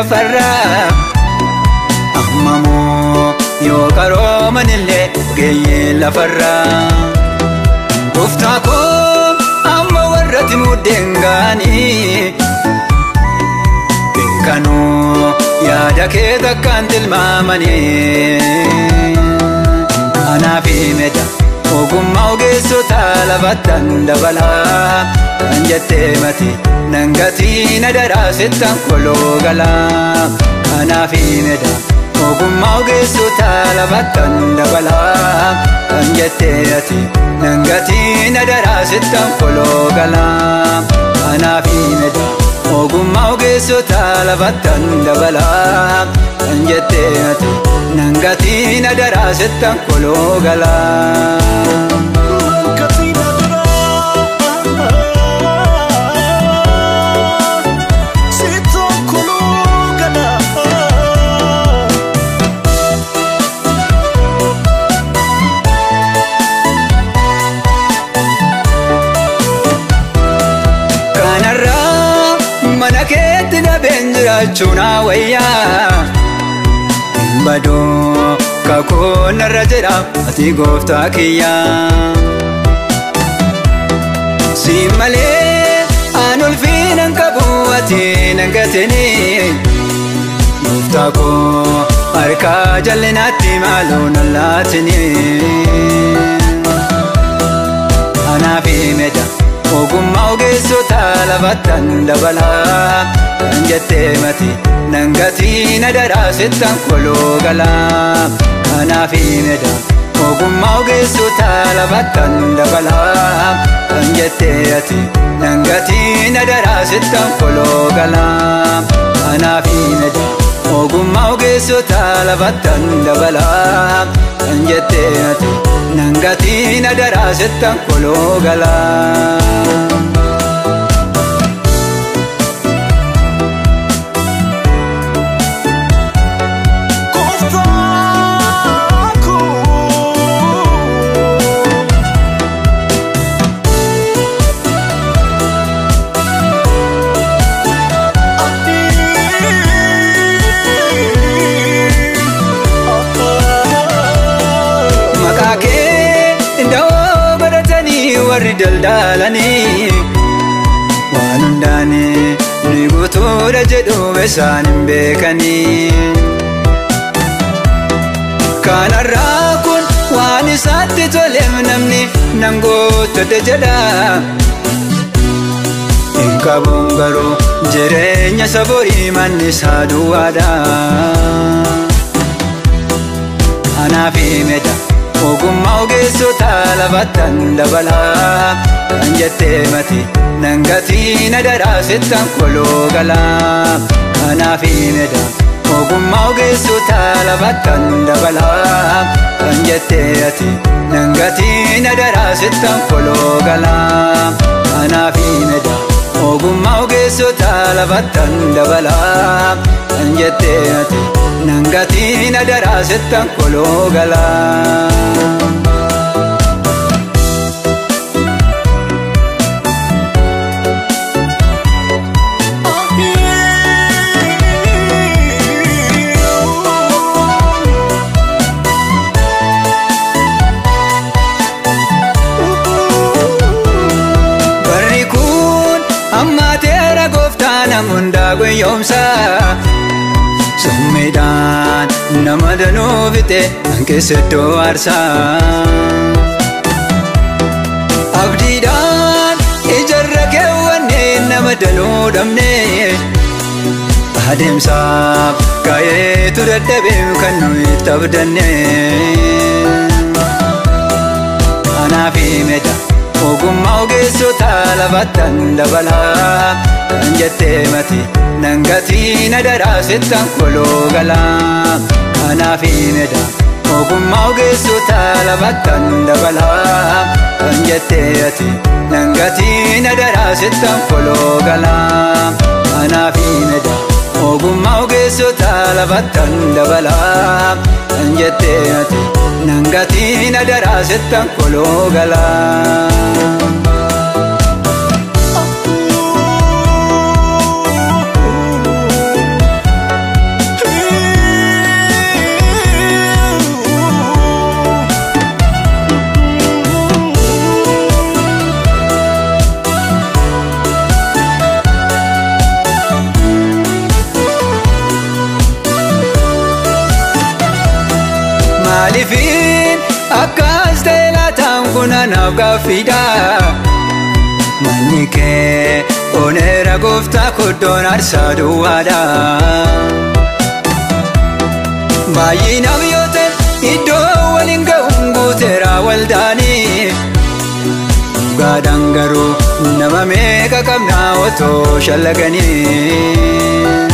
lafarraa Ammamoo yoo qaroomanillee ogeeyyiin lafarraa Gooftaa koo amma warratti muddeen gaanii Beekanuu yaada kee takkaan tilmaamanii Anaaf himeda ogummaa ogeessota lafattan dabalaa Kan jettee mati nan gatii na daraasittan koloo galaa Anaaf himeda ogummaa ogeessota lafattan dabalaa Kan jettee ati nan gatii na daraasittan koloo galaa Anaaf himeda ogummaa ogeessota lafattan dabalaa Kan jettee ati nan gatii na daraasittan koloo galaa. Kanarraa mana keetti dhabeen jiraachuu naa wayyaa Badoo kakuu narra jira ati gooftaa kiyyaa Si malee aan ulfinan qabu ati nan gatini Gooftaa koo harkaa jallinaatti maaloo nan laatini Anaaf himeda ogummaa ogeessota lafattan dabalaa Kan jettee mati nan gatii na daraasittan koloo galaa Anaaf himeda ogummaa ogeessota lafattan dabalaa Kan jettee ati nan gatii na daraasittan koloo galaa Anaaf himeda ogummaa ogeessota lafattan dabalaa Kan jettee ati nan gatii na daraasittan koloo galaa. Gooftaa koo Maqaa kee dawoo godhatanii warri daldalanii waan hundaanii ni guutuudha jedhu isaan hin beekanii. Kanarraa kun waan isaatti toleef namni nan guuttadha jedha. Hin qabuun garuu jireenya saborii manni isaa duwwaadha. Anaaf himeda ogummaa ogeessota lafattan dabalaa Kan jettee mati nan gatii na daraasittan koloo galaa Anaaf himeda ogummaa ogeessota lafattan dabalaa Kan jettee ati nan gatii na daraasittan koloo galaa Anaaf himeda ogummaa ogeessota lafattan dabalaa Kan jettee ati nan gatii na daraasittan koloo galaa. Barri kun ammaateera gooftaa nama hundaa guyyoomsa. Summiidhaan nama danuu fixe hanqisa iddoo aarsaa. Abdiidhaan ijarra keewwannee nama danuu dhabne. Adeemsaaf ka'eetu dadhabee kan nuyi itti abdanne. Anaaf himeda ogummaa ogeessota lafattan dabalaa Kan jettee mati nan gatii na daraasittan koloo galaa Anaaf himeda ogummaa ogeessota lafattan dabalaa Kan jettee ati nan gatii na daraasittan koloo galaa Anaaf himeda ogummaa ogeessota lafattan dabalaa Kan jettee ati nan gatii na daraasittan koloo galaa. Oh. Maaliifin akkas ta'e laataan kun anaaf gaaffiidha. Manni kee oneera gooftaa kuddoon aarsaa duwwaadha. Baay'inaaf yoo ta'e iddoo waliin ga'uun guuteera waldaanii. Dhugaadhaan garuu nama meeqa qabnaa otoo shallaganii.